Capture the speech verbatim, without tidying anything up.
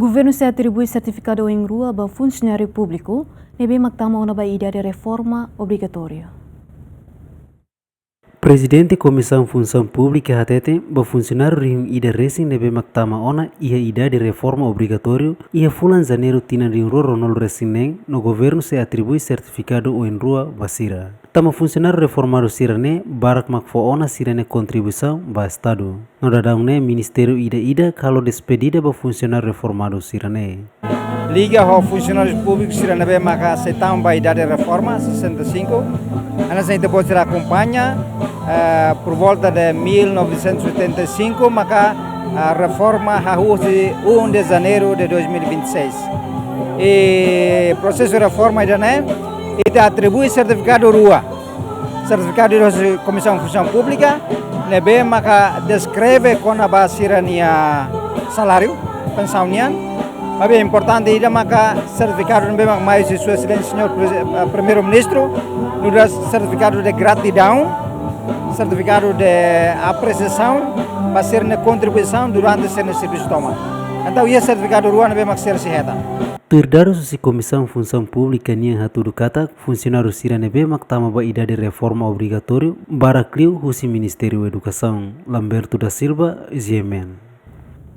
Governu sei atribui sertifikadu oin rua ba funsionáriu públiku ne'ebé mak tama ona ba idade reforma obrigatóriu. Prezidente Komisaun Funsaun Públika hateten, ba funsionáriu rihun ida resin ne'ebé mak tama ona iha idade reforma obrigatóriu iha fulan Janeiru tinan rihun rua ruanulu resin neen, no governu sei atribui sertifikadu oin rua ba sira. Tanba funsionáriu reformadu sira-ne'e barak mak fó ona sira-nia kontribuisaun ba Estadu. No daudaun ne'e ministériu ida-idak halo despedida ba funsionáriu reformadu sira-ne'e. Liga ho funsionáriu públiku sira ne'ebé maka sei tama ba idade reforma, sessenta e cinco. Hanesan ita-boot sira akompaña, eh, por volta de mil novecentos e oitenta e cinco, maka, ah, reforma hahú husi um de janeiro de dois mil e vinte e seis. I prosesu reforma ida-ne'e, ita atribui sertifikadu rua. Sertifikadu husi Komisaun Funsaun Públika, ne'ebé maka deskreve kona-ba sira-nia saláriu, pensaun nian. Maibé importante ida maka sertifikadu ne'ebé maka mai husi Sua Exelénsia Señór Prezi-, eh, Primeiru-Ministru, nu'udar sertifikadu de gratidaun, sertifikadu de apresiasaun ba sira-nia kontribuisaun durante sira-nia servisu tomak. Entaun, iha sertifikadu rua ne'ebé maka sira sei hetan. Tuir dadus husi Komisaun Funsaun Públika nian hatudu katak, funsionáriu sira ne'ebé mak tama ba idade reforma obrigatóriu barak liu husi Ministériu Edukasaun. Lamberto da Silva, G M N.